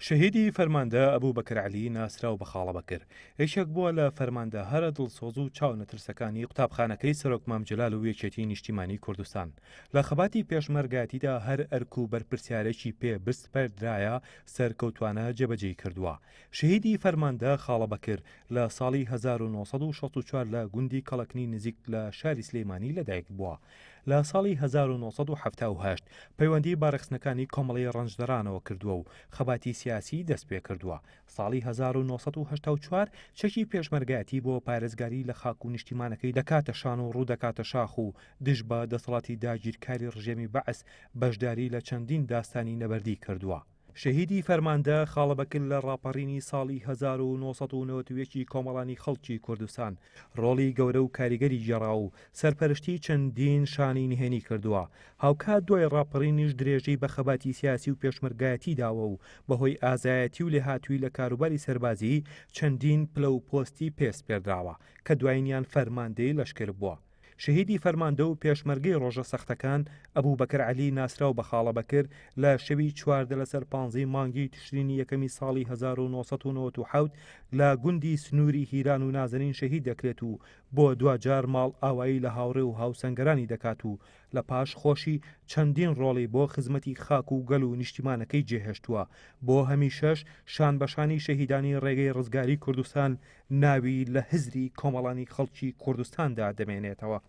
شەهیدی فەرماندە ئەبوبەکر عەلی ناسراو بە خاڵە بەکر، یەکێک بووە لە فەرماندە هەرە دڵسۆز و چاونەترسەکانی قوتابخانەکەی سەرۆک مام جەلال و یەکێتی نیشتیمانی کوردستان. لە خەباتی پێشمەرگایەتیدا هەر ئەرک و بەرپرسیارێکی پێ بسپێردرایە سەرکەوتوانە جێبەجێی کردووە. شەهیدی فەرماندە خاڵە بەکر لە ساڵی 1964 لە گوندی کەڵەکنی نزیک لە شاری سلێمانی لەدایک بووە. لە ساڵی 1978 پەیوەندی بە ڕێکخستنەکانی کۆمەڵەی ڕەنجدەرانەوە کردووە و خەباتی سیاسیی دەست پێ کردووە. ساڵی 1984 چەکی پێشمەرگایەتی بۆ پارێزگاری لە خاک و نیشتیمانەکەی دەکاتە شان و ڕوو دەکاتە شاخ و دژ بە دەسەڵاتی داگیرکاری ڕژێمی بەعس بەشداری لە چەندین داستانی نەبەردی کردووە. شەهیدی فەرماندە خاڵە بەکر لە ڕاپەڕینی ساڵی 1991 ی کۆمەڵانی خەڵکی کوردستان ڕۆڵی گەورە و کاریگەری گێڕا و سەرپەرشتی چەندین شانی نهێنی کردووە، هاوکات دوای ڕاپەڕینیش درێژەی بە خەباتی سیاسی و پێشمەرگایەتی داوە و بەهۆی ئازایەتی و لێهاتووی لە کاروباری سەربازی چەندین پلە و پۆستی پێ سپێردراوە کە دوایینیان فەرماندەی لەشکر بووە. شەهیدی فەرماندە و پێشمەرگەی ڕۆژە سەختەکان، ئەبوبەکر عەلی ناسراو بە خاڵە بەکر، لە شەوی 14 لەسەر پانزەی مانگی تشرینی یەکەمی ساڵی 1997 لە گوندی سنووری هیران و نازەنین شەهید دەکرێت و بۆ دواجار ماڵئاوایی لە هاوڕێ و هاوسەنگەرانی دەکات و لە پاش خۆشی چەندین ڕۆڵی بۆ خزمەتی خاک و گەل و نیشتیمانەکەی جێهێشتووە، بۆ هەمیشەش شانبەشانی شەهیدانی ڕێگەی ڕزگاری کوردستان ناوی لە هزری کۆمەڵانی خەڵکی کوردستاندا دەمێنێتەوە.